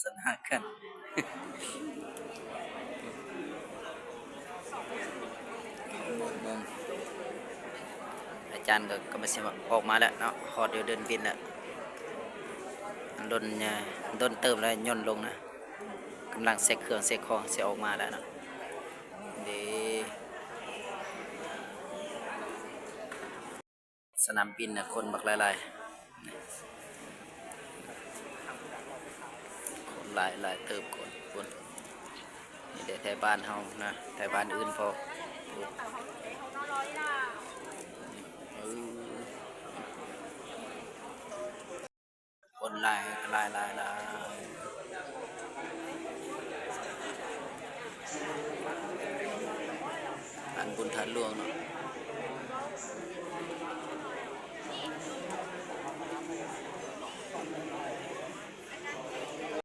ສະໜາກັນ. ອາຈານກໍກຳລັງຊິອອກມາແລ້ວເນາະ, ຮອດຢູ່ເດີ່ນບິນແລ້ວ. ດົນ ດົນເຕີບແລ້ວຍົນລົງນະ, ກຳລັງເຊັກເຄື່ອງເຊັກຂອງຊິອອກມາແລ້ວເນາະ. ເດ້ ສະໜາມບິນນະ ຄົນບັກຫຼາຍໆ ຄົນຫຼາຍ ຫຼາຍເຕີບຄົນ ຄົນ. ນີ້ແຫຼະ ແຖວບ້ານເຮົານະ, ແຖວບ້ານອື່ນພໍ. ເອີ ຄົນຫຼາຍ ຫຼາຍ ຫຼາຍ ຫຼາຍ. ງານບຸນທາດຫຼວງເນາະ,